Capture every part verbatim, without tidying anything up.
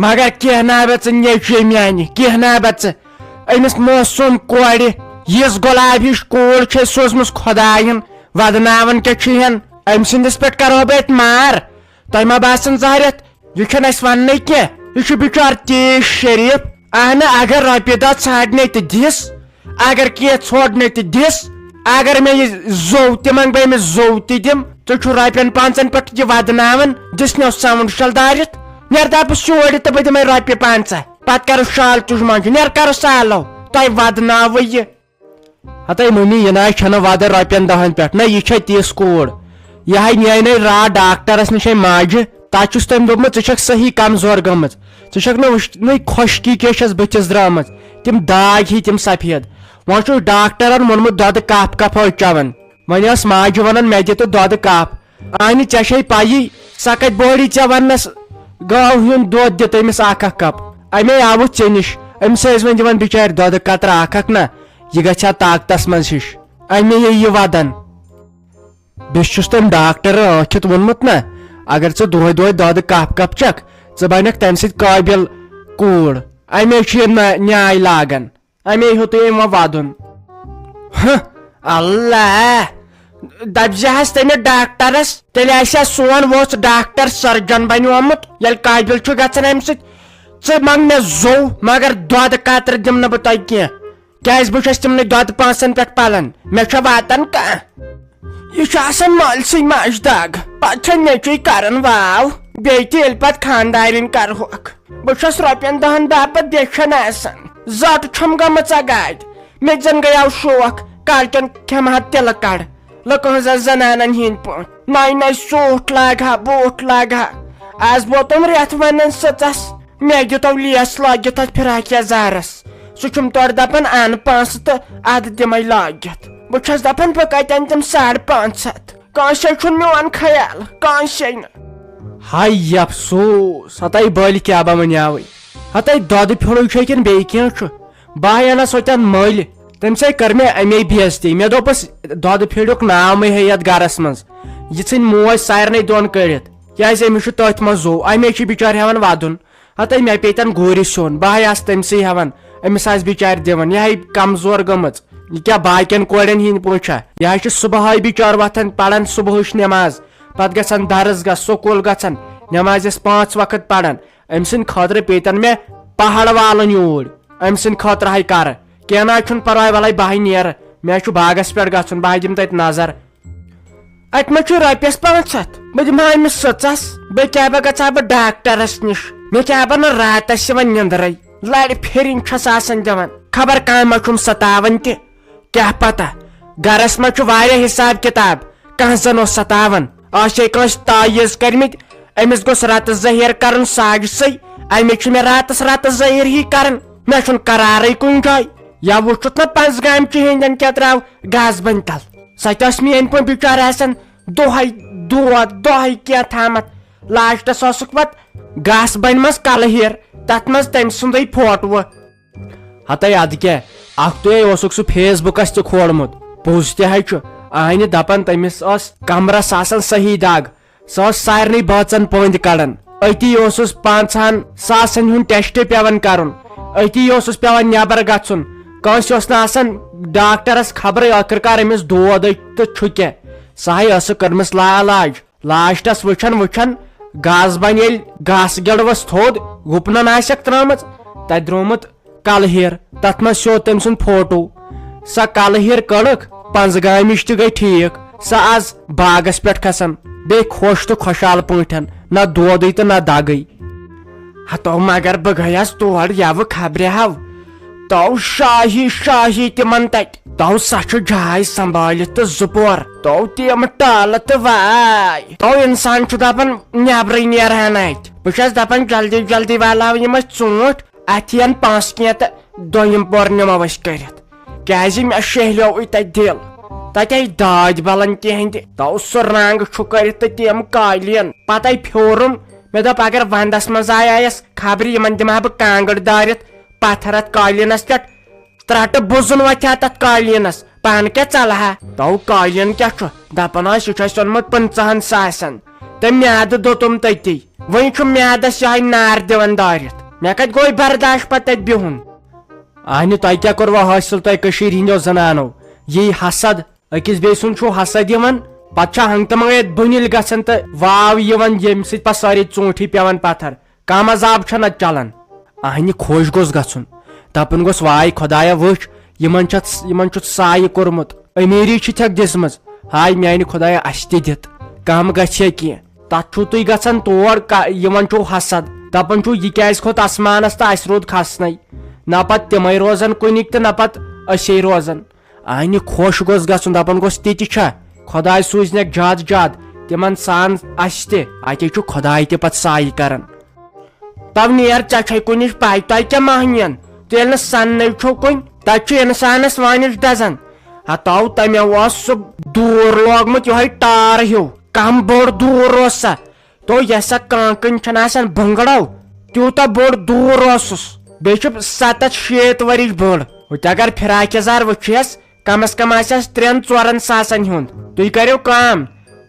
مگر کینٛہہ نا بہ ژٕ نیٚچوے میانہِ، کینٛہہ نا بہ ژٕ۔ أمِس معصوٗم کورِ، یِژھ گۄلاب ہِش کوٗر چھے سوٗزمٕژ خۄدایَن، ودناوان کیٛاہ چھِ ہن؟ أمۍ سٕنٛدِس پٮ۪ٹھ کرو بہٕ اَتہِ مار۔ تۄہہِ ما باسان زہرٮ۪تھ؟ یہِ چھُنہٕ اَسہِ وَننَے کینٛہہ۔ یہِ چھُ بِچار تیج شریٖف۔ اہنہٕ، اگر رۄپیہِ دَہ ژھانٛڈنے تہٕ دِس، اگر کینٛہہ ژھوڑنے تہٕ دِس، اگر مےٚ یہِ زوٚو تہِ منٛگہٕ، بہٕ أمِس زوٚو تہِ دِمہٕ۔ ژٕ چھُ رۄپیَن پانٛژَن پٮ۪ٹھ یہِ وَدناوان، دِس نٮ۪و ساوُنٛڈ شَل دارِتھ۔ نیر دَپُس شورِ تہٕ بہٕ دِمَے رۄپیہِ پنٛژاہ۔ پَتہٕ کَرُس شال تُج منٛجہِ، نیر کَرُس سالو۔ تۄہہِ وَدناوٕ یہِ۔ ہتے مٔمی، یہِ نہ حظ چھنہٕ وعدٕ رۄپین دہن پٮ۪ٹھ۔ نہ، یہِ چھےٚ تِژھ کوٗر۔ یہِ ہاے نیاے نَے راتھ ڈاکٹرس نِش اَمہِ ماجہِ۔ تتھ چھُس تٔمۍ دوٚپمُت، "ژٕ چھکھ صحیح کمزور گٔمٕژ۔ ژٕ چھکھ نہٕ وٕچھ-، نَے خۄشکی کیٛاہ چھس بٕتھِس درامٕژ۔ تِم داغ ہی تِم سفید۔" وۄنۍ چھُس ڈاکٹرن ووٚنمُت، دۄدٕ کپ کپ ٲسۍ چٮ۪وان۔ وۄنۍ ٲس ماجہِ ونان، "مےٚ دِ تہٕ دۄدٕ کپ۔" اہنہِ، ژےٚ چھے پَیی، سۄ کَتہِ بوڑی ژےٚ وَننَس گٲو ہُنٛد دۄد دِ تٔمِس اَکھ اَکھ کَپ؟ اَمے آوُس ژےٚ نِش۔ أمِس ٲسۍ وۄنۍ دِوان بِچارِ دۄدٕ قطرٕ اَکھ اَکھ نہ، یہِ گژھِ ہا طاقتَس منٛز ہِش۔ اَمے یہِ یہِ وَدان۔ بیٚیہِ چھُس تٔمۍ ڈاکٹر رٲکھِتھ ووٚنمُت نہ، اگر ژٕ دۄہَے دۄہَے دۄدٕ کَپ کَپ چَکھ، ژٕ بَنَکھ تَمہِ سۭتۍ قٲبِل کوٗر۔ اَمے چھُ یہِ نہ-، نیاے لاگان۔ اَمے ہیوٚتُے أمۍ وۄنۍ وَدُن۔ ہہ، اللہ! دَپزِہَس تٔمِس ڈاکٹرَس، تیٚلہِ آسہِ ہا سون ووژھ ڈاکٹر سٔرجن بنیومُت، ییٚلہِ قٲبِل چھُ گژھان اَمہِ سۭتۍ۔ ژٕ منٛگ مےٚ زوٚو، مگر دۄدٕ قطرٕ دِمہٕ نہٕ بہٕ تۄہہِ کینٛہہ، کیٛازِ بہٕ چھُس تِمنٕے دۄدٕ پانٛژَن پٮ۪ٹھ پَلان، مےٚ چھا واتان کانٛہہ؟ یہِ چھُ آسان مٲلۍ سٕے ماجہِ دگ، پتہٕ چھےٚ نیٚچوٗے کران واو، بیٚیہِ تہِ ییٚلہِ پتہٕ خانٛدارِنۍ کرہوکھ۔ بہٕ چھَس رۄپین دہن باپتھ بیچھان آسان، زٹ چھَم گٔمٕژ اگادِ، مےٚ تہِ زن گٔیاو شوق، کالچن کھٮ۪مہٕ ہا تِلہٕ کڑ، لُکہٕ ہٕنٛزن زنانن ہٕنٛدۍ پٲٹھۍ، نَے نَے سوٗٹ لاگہٕ ہا، بوٗٹھ لاگہٕ ہا۔ از ووتُم رٮ۪تھ ونان سٕژس، مےٚ دِتو لیس لٲگِتھ اتھ فراک یزارس۔ سُہ چھُم تورٕ دپان، "اَن پونٛسہٕ تہٕ اَدٕ دِمَے لٲگِتھ۔" بہٕ چھَس دپان، بہٕ کَتہِ اَنہٕ تِم ساڑ پانٛژھ ہَتھ؟ کٲنٛسے چھُنہٕ میون خیال، کٲنٛسے نہٕ۔ ہاے افسوس، ہتے بٔلۍ کیٛاہ بہ ونیاوٕے۔ ہتے دۄدٕ پھیوٚرُے چھُ کِنہٕ بیٚیہِ کینٛہہ چھُ؟ بہٕ ہاے اَنس ہوٚتٮ۪ن مٔلۍ۔ تٔمۍ سٕے کٔر مےٚ اَمے بے عزتی۔ مےٚ دوٚپُس، "دۄدٕ پھیوٚرُک ناو مہ ہے یَتھ گرس منٛز۔ یہِ ژھٕنۍ موج سارنٕے دۄن کٔڑِتھ۔ کیٛازِ أمِس چھُ تٔتھۍ منٛز زوٚو، اَمے چھُ بِچارِ ہٮ۪وان وَدُن۔" ہتے مےٚ پیٚتن گورِ سیُن، بہٕ ہاے آسہٕ تٔمۍ سٕے ہٮ۪وان، أمِس آسہٕ بِچارِ دِوان، یہِ ہاے کمزور گٔمٕژ، یہِ کیٛاہ باقین کورٮ۪ن ہِنٛدۍ پٲٹھۍ چھا؟ یہِ ہاے چھِ صبحٲے بِچار وۄتھان، پران صبحٕچ نٮ۪ماز، پتہٕ گژھان درس گاہ، سکوٗل گژھان، نٮ۪مازِ ٲس پانٛژھ وقت پران۔ أمۍ سٕنٛدِ خٲطرٕ پیٚتن مےٚ پہاڑ والُن یوٗرۍ، أمۍ سٕنٛدِ خٲطرٕ ہاے کرٕ۔ کینٛہہ نہ حظ چھُنہٕ پرواے، وَلَے بہٕ ہاے نیرٕ، مےٚ حظ چھُ باغس پٮ۪ٹھ گژھُن، بہٕ ہاے دِمہٕ تَتہِ نظر۔ اَتہِ ما چھُ رۄپیَس پانٛژھ ہَتھ؟ بہٕ دِمہٕ ہا أمِس سٕژَس۔ بیٚیہِ کیٛاہ بہٕ گژھٕ ہا بہٕ ڈاکٹرَس نِش؟ مےٚ کیٛاہ بہٕ نہٕ راتَس یِوان نِندرَے؟ لَرِ پھِرِنۍ چھَس آسان دِوان۔ خبر کانٛہہ ما چھُم سَتاوان تہِ؟ کیٛاہ پَتہ؟ گَرَس منٛز چھُ واریاہ حِساب کِتاب۔ کانٛہہ زَن اوس سَتاوان۔ آسہِ ہے کٲنٛسہِ تعویٖذ کٔرمٕتۍ، أمِس گوٚژھ رَتہٕ ظٲہِر کَرُن ساڑِ سٕے۔ اَمے چھُ مےٚ راتَس رَتہٕ ظٲہِر ہی کَران۔ مےٚ چھُنہٕ قرارٕے کُنہِ جایہِ۔ یا وٕچھُتھ نہ پنٛزگامچہِ ہِنٛدٮ۪ن کیٛاہ درٛاو گاسہٕ بَنہِ تَل۔ سۄ تہِ ٲس میٛٲنۍ پٲٹھۍ بِچارٕ آسان دۄہَے دود، دۄہَے کینٛہہ تھامَتھ۔ لاسٹَس ٲسٕکھ پَتہٕ گاسہٕ بَنہِ منٛز کَلہٕ ہیر، تَتھ منٛز تٔمۍ سُنٛدٕے فوٹوٕ۔ ہَتَے اَدٕ کیٛاہ، اَکھتُے اوسُکھ سُہ فیس بُکَس تہِ کھولمُت۔ پوٚز تہِ ہَے چھُ، اَہنہِ دَپان تٔمِس ٲس کَمرَس آسان صحیح دَگ۔ سۄ ٲس سارنٕے بٲژن پٔنٛدۍ کڑان۔ أتی اوسُس پانٛژہن ساسن ہُنٛد ٹیسٹ پٮ۪وان کرُن۔ أتی اوسُس پٮ۪وان نٮ۪بر گژھُن۔ کٲنٛسہِ اوس نہٕ آسان ڈاکٹرس خبرٕے ٲخٕر کار أمِس دود ہے تہٕ چھُ کیٛاہ۔ سۄ ہے ٲسٕکھ کٔرمٕژ لاعلاج۔ لاسٹس وٕچھان وٕچھان گاسہٕ بنہِ ییٚلہِ گاسہٕ گیڑوس تھوٚد، گُپنن آسٮ۪کھ ترٲمٕژ، تتہِ درٛومُت کلہٕ ہیر، تتھ منٛز سیوٚد تٔمۍ سُنٛد فوٹو۔ سۄ کلہٕ ہیر کٔڑٕکھ، پنٛزگامِچ تہِ گٔے ٹھیٖک۔ سۄ آز باغس پٮ۪ٹھ کھسان، بیٚیہِ خۄش تہٕ خۄشحال پٲٹھۍ، نہ دودٕے تہٕ نہ دگٕے۔ ہتو مگر بہٕ گٔیس تور یوٕ خبرِ ہو۔ تو شاہی شاہی تِمن تتہِ۔ تو سۄ چھُ جاے سنبھٲلِتھ تہٕ زٕ پور۔ تو تِم ٹالہٕ تہٕ واے۔ تو انسان چھُ دپان، "نیبرٕے نیرہا نہٕ اتہِ۔" بہٕ چھس دپان، جلدی جلدی والہو یِم أسۍ ژوٗنٛٹھۍ۔ اتھ یِن پانٛژھ کینٛہہ تہٕ دوٚیِم پور نِمو أسۍ کٔرِتھ، کیازِ مےٚ شیہلیوٕے تتہِ دِل۔ تتہِ آیہِ دٲدۍ بلن تِہنٛدِ، تو سُہ رنٛگ چھُ کٔرِتھ تہٕ تِم قٲلیٖن۔ پتے پھیوٗرُم، مےٚ دوٚپ، اگر ونٛدس منٛز آیس خبرِ، یِمن دِمہٕ ہا بہٕ کانٛگٕر دٲرِتھ پتھر اتھ قٲلیٖنس پٮ۪ٹھ، ترٛٹہٕ بُزُن وۄتھِ ہا تتھ قٲلیٖنس، پانہٕ کیٛاہ ژلہٕ ہا؟ تو قٲلیٖن کیٛاہ چھُ؟ دپان ٲسۍ، یہِ چھُ اسہِ اوٚنمُت پٕنٛژٕہن ساسن۔ تہٕ میادٕ دوٚتُم تٔتی۔ وۄنۍ چھُ میادس یِہوٚے نار دِوان دٲرِتھ۔ مےٚ کتہِ گوٚو برداش پتہٕ تتہِ بِہُن؟ اہنہِ، تۄہہِ کیٛاہ کوٚروٕ حٲصِل، تۄہہِ کٔشیٖرِ ہٕنٛدیو زنانو؟ یی حسد، أکِس بیٚیہِ سُنٛد چھُو حسد یِوان، پتہٕ چھا ہنٛگتہٕ منٛگے یتھ بُنِل گژھان تہٕ واو یِوان، ییٚمہِ سۭتۍ پتہٕ سٲری ژوٗنٛٹھۍ پٮ۪وان پتھر۔ کم عذاب چھا نتہٕ چلان؟ اہنہِ خۄش گوٚژھ گژھُن، دپُن گوٚژھ، واے خۄدایا، وٕچھ، یِمن چھتھ، یِمن چھُتھ سایہِ کوٚرمُت، أمیٖری چھِ تھکھ دِژمٕژ، ہاے میانہِ خۄدایا، اسہِ تہِ دِتھ، کم گژھِ ہے کینٛہہ۔ تتھ چھُو تُہۍ گژھان تور، کا-، یِوان چھُو حسد، دپان چھُو، یہِ کیازِ کھوٚت آسمانس تہٕ اسہِ روٗد کھسنَے، نہ پتہٕ تِمے روزان کُنِکۍ تہٕ نہ پتہٕ أسے روزان۔ اہنہِ خۄش گوٚژھ گژھُن، دپان گوٚژھ، تہِ تہِ چھا؟ خۄداے سوٗزنکھ زیادٕ زیادٕ تِمن سان اسہِ تہِ۔ اتے چھُ خۄداے تہِ پتہٕ سایہِ کران۔ تو نیر، ژےٚ چھے کُنِچ پاے، تۄہہِ کیٛاہ مہنین؟ تیٚلہِ نہٕ سننے چھو کُنہِ، تتہِ چھُ انسانس وٲنِج دزان۔ ہتاو تمہِ اوس سُہ دوٗر لوگمُت یِہوٚے ٹار ہیوٗ، کم بوٚڑ دوٗر اوس سا۔ تو یۄس سا کانٛکٕنۍ چھَنہٕ آسان بنٛگڑو، تیوٗتاہ بوٚڑ دوٗر اوسُس۔ بیٚیہِ چھُ ستتھ شیٖتھ ؤرِش بٔڑ۔ ہُتہِ اگر فراک یزار وٕچھیس، کم از کم آسٮ۪س ترٛٮ۪ن ژورن ساسن ہُنٛد۔ تُہۍ کٔرِو کٲم،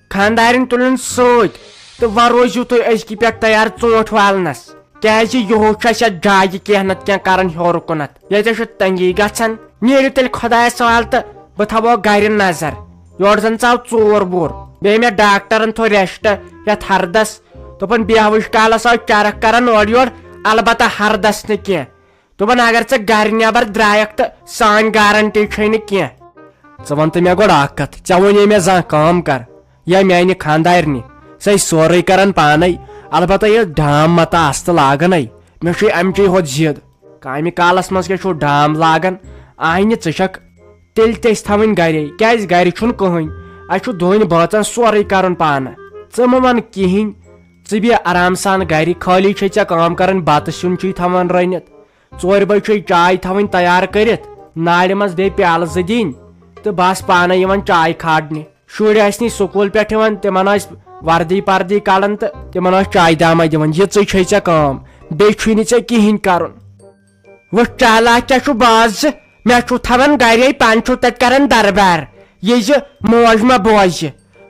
خانٛدارِنۍ تُلِن سۭتۍ تہٕ وۄنۍ روٗزِو تُہۍ أزکہِ پٮ۪ٹھ تیار ژوٗنٛٹھۍ والنس، کیازِ یِہُس چھُ اَسہِ یتھ جایہِ کینٛہہ نتہٕ کینٛہہ کران ہیوٚر کُنتھ۔ ییٚتہِ چھُ تنگی گژھان۔ نیٖرِو تیٚلہِ خۄدایس حوالہٕ تہٕ بہٕ تھاوو گرِ نظر۔ یورٕ زن ژاو ژوٗر ووٗر، بیٚیہِ مےٚ ڈاکٹرن تھوٚو ریسٹ یتھ ہردس۔ دوٚپُن بیہوٕچ کالس آو چرکھ کران اورٕ یورٕ، البتہ ہردس نہٕ کینٛہہ۔ دوٚپُن، اگر ژٕ گرِ نٮ۪بر درٛایکھ تہٕ سٲنۍ گارنٹی چھے نہٕ کینٛہہ۔ ژٕ وَن تہٕ مےٚ گۄڈٕ اکھ کتھ، ژےٚ ووٚنے مےٚ زانٛہہ کٲم کر یا میانہِ خانٛدارنہِ؟ سۄے سورُے کران پانے، البتہ یہِ ڈام متا آستہٕ لاگنے، مےٚ چھُے امچے ہوت ضد۔ کامہِ کالس منٛز کیٛاہ چھُو ڈام لاگان؟ آینہِ ژٕ چھکھ تیٚلہِ تہِ أسۍ تھاوٕنۍ گرے، کیازِ گرِ چھُنہٕ کٕہٕنۍ، اسہِ چھُ دۄن بٲژن سورُے کرُن پانہٕ۔ ژٕ مہٕ وَن کِہیٖنۍ، ژٕ بیٚہہ آرام سان گرِ، خٲلی چھے ژےٚ کٲم کرٕنۍ، بتہٕ سیُن چھُے تھاوان رٔنِتھ، ژورِ بجہِ چھے چاے تھاوٕنۍ تیار کٔرِتھ، نالہِ منٛز بیٚیہِ پیالہٕ زٕ دِنۍ تہٕ بس پانے یِوان چاے کھارنہِ۔ شُرۍ ٲسۍ نہٕ سکوٗل پٮ۪ٹھ یِوان، تِمن ٲسۍ وردی پردی کڑان تہٕ تِمن ٲسۍ چاے دامہ دِوان۔ یِژٕے چھے ژےٚ کٲم، بیٚیہِ چھُے نہٕ ژےٚ کِہیٖنۍ کرُن۔ وۄنۍ چالاک کیٛاہ چھُ باز زِ مےٚ چھُو تھاوان گرے، پانہٕ چھُو تتہِ کران دربار، یہِ زِ موج ما بوزِ۔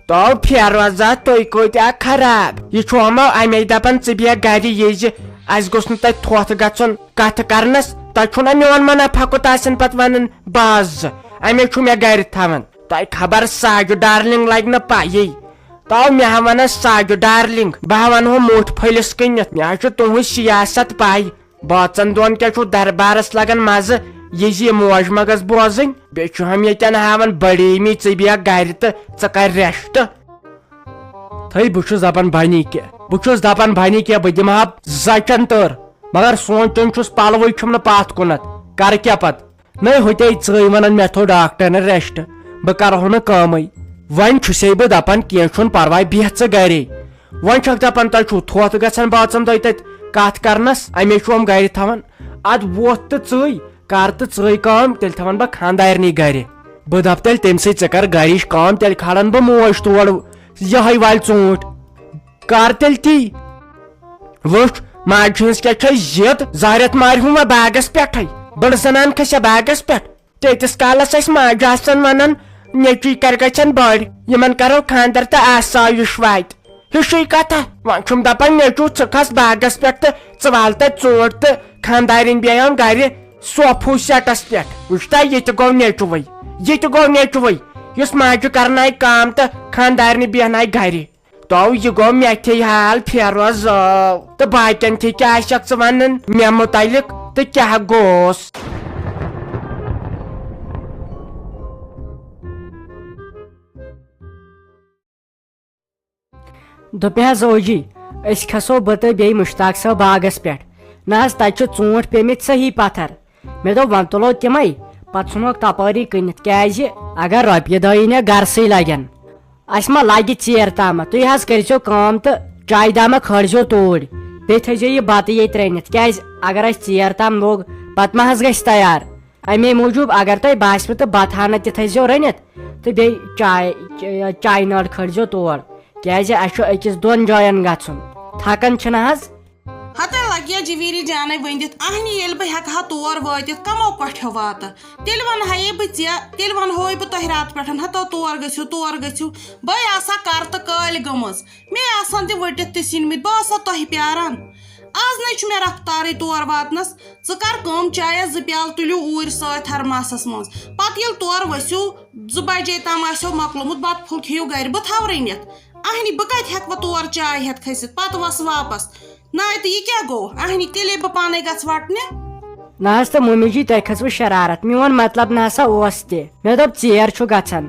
تو فیروزا، تُہۍ کۭتیٛاہ خراب۔ یہِ چھُ یِمو امے دپان، ژٕ بیٚہہ گرِ، یہِ زِ اسہِ گوٚژھ نہٕ تتہِ تھوٚتھ گژھُن کتھٕ کرنس۔ تۄہہِ چھُو نا میون منافع کوٗتاہ آسان پتہٕ ونان باز زِ، امے چھُو مےٚ گرِ تھاوان۔ تۄہہِ خبر ساجہِ ڈارلنگ لگہِ نہٕ پیی۔ تو مےٚ ہا ونس ساجہِ ڈارلنگ، بہٕ ہا ونہو موٚٹھۍ پھٔلِس کٕنِتھ، مےٚ ہا چھُ تُہنٛز سیاست پاے۔ بٲژن دۄن کیٛاہ چھُ دربارس لگان مزٕ، یہِ زِ یہِ موج ما گٔژھ بوزٕنۍ؟ بیٚیہِ چھُ ہم ییٚتٮ۪ن ہاوان بڑیمی، ژٕ بیٚہہ گرِ تہٕ ژٕ کر ریسٹ۔ تھٔے، بہٕ چھُس دپان بنی کیٛاہ، بہٕ چھُس دپان بنی کیٛاہ، بہٕ دِمہٕ ہا زچن تٔر، مگر سونٛچان چھُس پلوٕے چھُم نہٕ پتھ کُنتھ، کرٕ کیٛاہ پتہٕ؟ نٔے ہوٚتے ژٕے ونان مےٚ تھوٚو ڈاکٹرن ریسٹ، بہٕ کرہو نہٕ کٲمٕے۔ وۄنۍ چھُسے بہٕ دپان کینٛہہ چھُنہٕ پرواے، بیٚہہ ژٕ گرے۔ وۄنۍ چھکھ دپان تۄہہِ چھُو تھوٚتھ گژھان بٲژن دۄیہِ تتہِ کتھ کرنس، امے چھُ یِم گرِ تھاوان۔ ادٕ وۄتھ تہٕ ژٕے کر تہٕ ژٕے کٲم، تیٚلہِ تھاوان بہٕ خانٛدارنٕے گرِ۔ بہٕ دپہٕ تیٚلہِ تٔمۍ سٕے ژٕ کر گرِچ کٲم، تیٚلہِ کھالن بہٕ موج تور، یہے والہِ ژوٗنٛٹھۍ۔ کر تیٚلہِ تی۔ وٕچھ، ماجہِ ہٕنٛز کیٛاہ چھےٚ ضد، زہرٮ۪تھ مارِ ہُم وۄنۍ باغس پٮ۪ٹھے۔ بٔڑ زنان کھسیا باغس پٮ۪ٹھ؟ تیٖتِس کالس ٲسۍ ماجہِ آسان ونان، نیٚچوٗ کر گژھن بٔڑۍ، یِمن کرو خانٛدر تہٕ آسایش واتہِ۔ ہِشٕے کتھا، وۄنۍ چھُم دپان، نیٚچوٗ، ژٕ کھس باغس پٮ۪ٹھ تہٕ ژٕ وال تتہِ ژوٗنٛٹھۍ تہٕ خانٛدارِنۍ بیٚہن گرِ صوفہٕ سیٹس پٮ۪ٹھ۔ وٕچھتا، یہِ تہِ گوٚو نیٚچوٗوٕے، یہِ تہِ گوٚو نیٚچوٗوٕے، یُس ماجہِ کرنایہِ کٲم تہٕ خانٛدارنہِ بیٚہنایہِ گرِ۔ تو یہِ گوٚو مےٚ تھے حال فیروز زٲو۔ تہٕ باقین تھے کیٛاہ آسٮ۪کھ ژٕ ونان مےٚ متعلق تہٕ کیٛاہ گوٚوس؟ دوٚپمَے حظ اوجی، أسۍ کھسو بہٕ تہٕ بیٚیہِ مشتاق صٲب باغس پٮ۪ٹھ۔ نہ حظ، تتہِ چھِ ژوٗنٛٹھۍ پیٚمٕتۍ صحیح پتھر۔ مےٚ دوٚپ، وۄنۍ تُلو تِمے، پتہٕ ژھٕنوکھ تپٲری کٕنِتھ، کیازِ اگر رۄپیہِ دہ یی نہ گرسٕے لگن۔ اسہِ ما لگہِ ژیر تامتھ؟ تُہۍ حظ کٔرۍزیو کٲم تہٕ چایہِ دامہ کھٲلزیو توٗرۍ، بیٚیہِ تھٲیزیو یہِ بتہٕ ییٚتہِ رٔنِتھ، کیازِ اگر اسہِ ژیر تام لوٚگ، پتہٕ ما حظ گژھِ تیار؟ امے موٗجوٗب اگر تۄہہِ باسِوٕ تہٕ بتہٕ ہنا تہِ تھٲیزیو رٔنِتھ تہٕ بیٚیہِ چاے، چاے نٲر کھٲلزیو تور، کیازِ اسہِ چھُ أکِس دۄن جاین گژھُن، تھکان چھِنہ حظ۔ ہتے لگہِ یا جویری جانے ؤنِتھ، اہنہِ ییٚلہِ بہٕ ہٮ۪کہٕ ہا تور وٲتِتھ، کمو کۄٹھیو واتہٕ؟ تیٚلہِ ونہٕ ہا یے بہٕ ژےٚ، تیٚلہِ ونہوے بہٕ تۄہہِ راتہٕ پٮ۪ٹھ، ہتو تور گٔژھِو، تور گٔژھِو۔ بے آسہٕ ہا کرٕ تہٕ کٲلۍ گٔمٕژ، مے آسہٕ ہن تہِ ؤٹِتھ تہِ سِنمٕتۍ، بہٕ ٲسہٕ ہا تۄہہِ پیاران۔ آز نے چھُ مےٚ رفتارٕے تور واتنس۔ ژٕ کر کٲم، چایس زٕ پیالہٕ تُلِو اوٗرۍ سۭتۍ تھرماسس منٛز۔ پتہٕ ییٚلہِ تور ؤسِو، زٕ بجے تام آسیو مۄکلومُت، بتہٕ پھوٚل کھیٚیِو گرِ، بہٕ تھاو رٔنِتھ۔ اہنہِ، بہٕ کتہِ ہٮ۪کہٕ وۄنۍ تور چاے ہٮ۪تھ کھٔسِتھ، پتہٕ وس واپس؟ ناے تہٕ یہِ کیٛاہ گوٚو؟ اہنہِ، تیٚلے بہٕ پانے گژھٕ وٹنہِ۔ نہ حظ تہٕ مُمِجی، تۄہہِ کھٔژوٕ شرارت؟ میون مطلب نہ سا اوس تہِ۔ مےٚ دوٚپ ژیر چھُ گژھان۔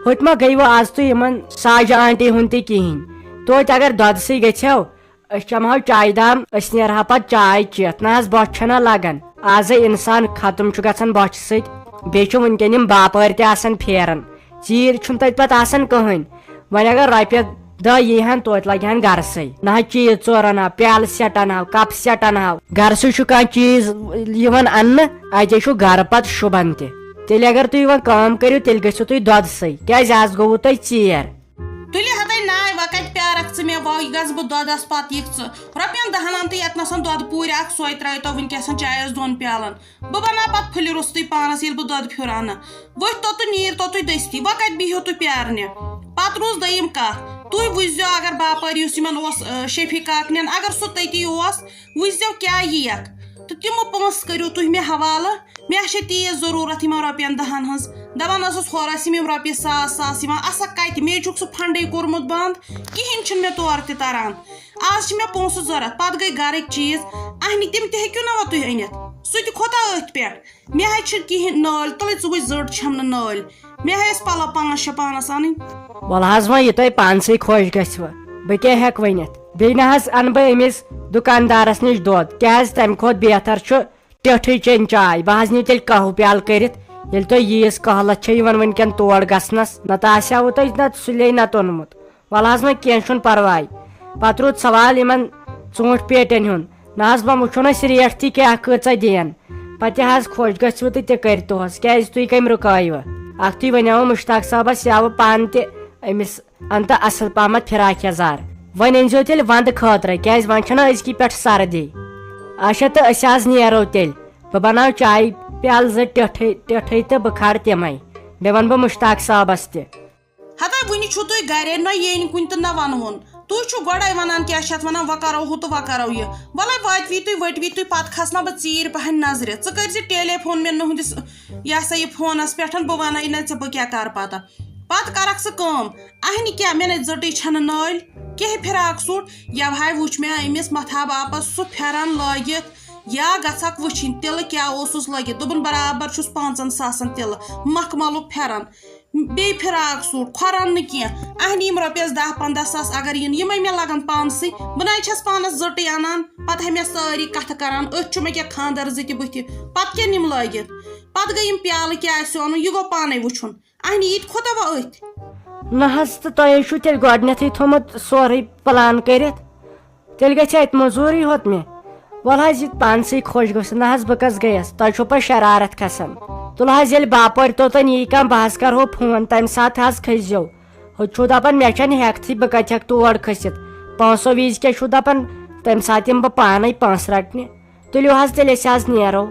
ہوٚتہِ ما گٔیوٕ آز تُہۍ یِمن ساجہِ آنٹی ہُنٛد تہِ کِہیٖنۍ؟ توتہِ اگر دۄدسٕے گژھٮ۪و، أسۍ چمہو چایہِ دام، أسۍ نیرہا پتہٕ چاے چٮ۪تھ۔ نہ حظ، بۄچھِ چھنہ لگان۔ آزے انسان ختم چھُ گژھان بۄچھِ سۭتۍ۔ بیٚیہِ چھُ وٕنکٮ۪ن یِم باپٲرۍ تہِ آسان پھیران۔ ژیٖرۍ چھُنہٕ تتہِ پتہٕ آسان کٕہٕنۍ۔ وۄنۍ اگر رۄپیہِ دہ یی ہن، توتہِ لگہِ ہن گرسٕے۔ نہ حظ چیٖز ژور انہو، پیالہٕ سیٹ انہو، کپ سیٹ انہو۔ گرسٕے چھُ کانٛہہ چیٖز یِوان اننہٕ، اتے چھُ گرٕ پتہٕ شوٗبان تہِ۔ تیٚلہِ اگر تُہۍ وۄنۍ کٲم کٔرِو، تیٚلہِ گٔژھِو تُہۍ دۄدسٕے، کیازِ آز گوٚوُ تۄہہِ ژیر۔ تُلہِ ہتے ناے، وۄنۍ کتہِ پیارکھ ژٕ مےٚ؟ وۄنۍ گژھٕ بہٕ دۄدس، پتہٕ یِکھ ژٕ۔ رۄپین دہن ان تہٕ یتنس دۄدٕ پوٗرِ اکھ، سۄے ترٲوتو وٕنکیٚسن چایس دۄن پیالن۔ بہٕ بناو پتہٕ پھُلہِ روٚستُے پانس، ییٚلہِ بہٕ دۄدٕ پھیُر انہٕ۔ ؤتھۍ توٚتہٕ، نیٖرۍ توٚتُے دٔستی، وۄنۍ کتہِ بِہِو تُہۍ پیارنہِ؟ پتہٕ روٗز دوٚیِم کتھ، تُہۍ وٕچھزیو اگر باپٲرۍ یُس یِمن اوس، آ، شفیق کاکنٮ۪ن، اگر سُہ تٔتی اوس، وٕچھزیو کیٛاہ یِیَکھ۔ تہٕ تِمہٕ پونٛسہٕ کٔرِو تُہۍ مےٚ حوالہٕ۔ مےٚ چھےٚ تیٖژ ضروٗرت یِمن رۄپین دہن ہٕنٛز۔ دپان ٲسٕس، ہورٕ ٲسۍ یِم رۄپیہِ ساس ساس یِوان، اسا کتہِ؟ مے چھُکھ سُہ فنڈے کوٚرمُت بنٛد۔ کِہیٖنۍ چھُنہٕ مےٚ تورٕ تہِ تران۔ آز چھِ مےٚ پونٛسہٕ ضروٗرت، پتہٕ گٔے گرٕکۍ چیٖز۔ اہنہِ، تِم تہِ ہیٚکِو نا وۄنۍ تُہۍ أنِتھ؟ سُہ تہِ کھوٚتا أتھۍ پٮ۪ٹھ۔ مےٚ حظ چھِنہٕ کِہیٖنۍ نٲلۍ، تُلٕے ژٕ وٕچھ، زٔٹ چھَم نہٕ نٲلۍ۔ مےٚ ہا ٲسۍ پَلو پانٛژھ شےٚ پانَس اَنٕنۍ۔ وَلہٕ حظ، وۄنۍ یہِ تۄہہِ پانسٕے خۄش گژھِوٕ، بہٕ کیٛاہ ہٮ۪کہٕ ؤنِتھ؟ بیٚیہِ نہ حظ اَنہٕ بہٕ أمِس دُکاندارَس نِش دۄد، کیٛازِ تَمہِ کھۄتہٕ بہتر چھُ ٹیٹھٕے چیٚنۍ چاے۔ بہٕ حظ نِیِو تیٚلہِ قہوٕ پیالہٕ کٔرِتھ، ییٚلہِ تۄہہِ ییٖژ قہلت چھےٚ یِوان وٕنکٮ۪ن تور گژھنَس، نَتہٕ آسہِ ہا وٕ تۄہہِ نَتہٕ سُلے نَتہٕ اوٚنمُت۔ وَلہٕ حظ وۄنۍ کینٛہہ چھُنہٕ پَرواے۔ پَتہٕ روٗد سوال یِمَن ژوٗنٛٹھۍ پیٹٮ۪ن ہُنٛد۔ نہ حظ، وۄنۍ وٕچھو نہ أسۍ ریٹ تہِ کیٛاہ کۭژاہ دِیَن۔ پَتہٕ تہِ حظ خۄش گٔژھِوٕ تہٕ تہِ کٔرۍتوہَس، کیٛازِ تُہۍ کَمہِ رُکٲیوٕ؟ اَکھتُے وَنیٛاوٕ مُشتاق صٲبَس یاوٕ پانہٕ تہِ أمِس اَنتہٕ اَصٕل پَہمَتھ فِراک یَزار۔ وۄنۍ أنۍزیو تیٚلہِ وَندٕ خٲطرَے، کیٛازِ وۄنۍ چھَنہ أزکی پٮ۪ٹھ سردی۔ اچھا، تہٕ أسۍ حظ نیرو تیٚلہِ۔ بہٕ بَناو چایہِ پیالہٕ زٕ ٹیٹھٕے ٹیٹھٕے تہٕ بہٕ کھارٕ تِمَے۔ بیٚیہِ وَنہٕ بہٕ مُشتاق صٲبَس تہِ۔ ہتا وُنہِ چھُو تُہۍ گرے، نہ ییٚنۍ کُنہِ تہٕ نہ وَنہون۔ تُہۍ چھِو گۄڈَے وَنان کیٛاہ چھِ اَتھ وَنان، وۄنۍ کَرو ہُہ تہٕ وۄنۍ کَرو یہِ۔ وَلَے وٲتوی تُہۍ، ؤٹوی تُہۍ، پَتہٕ کھَسناو بہٕ ژیٖرۍ پَہَن نظرِ۔ ژٕ کٔرۍ زِ ٹیلی فون مےٚ نُہٕنٛدِس، یہِ ہسا یہِ فونَس پٮ۪ٹھ، بہٕ وَنَے نہ ژےٚ بہٕ کیٛاہ کَرٕ پَتہٕ۔ پَتہٕ کَرَکھ ژٕ کٲم، اَہنہِ کیٛاہ مےٚ نَے زٔٹٕے چھَنہٕ نٲلۍ، کیٛاہ فِراک سوٗٹ، یَوٕ ہاے وُچھ مےٚ أمِس مَتھا باپَس سُہ پھٮ۪رَن لٲگِتھ، یا گژھکھ وٕچھِنۍ تِلہٕ کیٛاہ اوسُس لٲگِتھ۔ دوٚپُن برابر چھُس پانٛژَن ساسَن تِلہٕ، مخملُک پھٮ۪رَن۔ بیٚیہِ فِراک سوٗٹ، کھۄرَن نہٕ کینٛہہ۔ اہنہِ یِم رۄپیَس دَہ پنٛداہ ساس اگر یِن، یِمَے مےٚ لَگَن پانسٕے۔ بہٕ نَے چھَس پانَس زٔٹٕے اَنان، پَتہٕ ہا مےٚ سٲری کَتھٕ کَران، أتھۍ چھُ مےٚ کینٛہہ خانٛدَر زٕ تہِ بٕتھِ، پَتہٕ کیٛاہ نِم لٲگِتھ؟ پَتہٕ گٔے یِم پیالہٕ کیٛاہ آسہِ اَنُن، یہِ گوٚو پانَے وٕچھُن۔ اہنہِ یہِ تہِ کھوٚتا وۄنۍ أتھۍ؟ نہ حظ، تہٕ تۄہے چھُو تیٚلہِ گۄڈٕنٮ۪تھٕے تھوٚمُت سورُے پٕلان کٔرِتھ۔ تیٚلہِ گژھِ اَتہِ موٚزوٗرٕے ہوت مےٚ۔ وَلہٕ حظ، یہِ پانسٕے خۄش گوٚژھ۔ نہ حظ، بہٕ کَس گٔیَس؟ تۄہہِ چھو پَتہٕ شرارت کھسان۔ تُلہٕ حظ، ییٚلہِ باپٲرۍ توتَن یی کانٛہہ، بہٕ حظ کَرٕہو فون، تَمہِ ساتہٕ حظ کھٔسۍزیو۔ ہُہ چھُو دَپان، مےٚ چھَنہٕ ہٮ۪کتھٕے، بہٕ کَتہِ ہٮ۪کہٕ تور کھٔسِتھ؟ پونٛسو وِزِ کیٛاہ چھُو دَپان، تَمہِ ساتہٕ یِمہٕ بہٕ پانَے پونٛسہٕ رَٹنہِ۔ تُلِو حظ، تیٚلہِ أسۍ حظ نیرو۔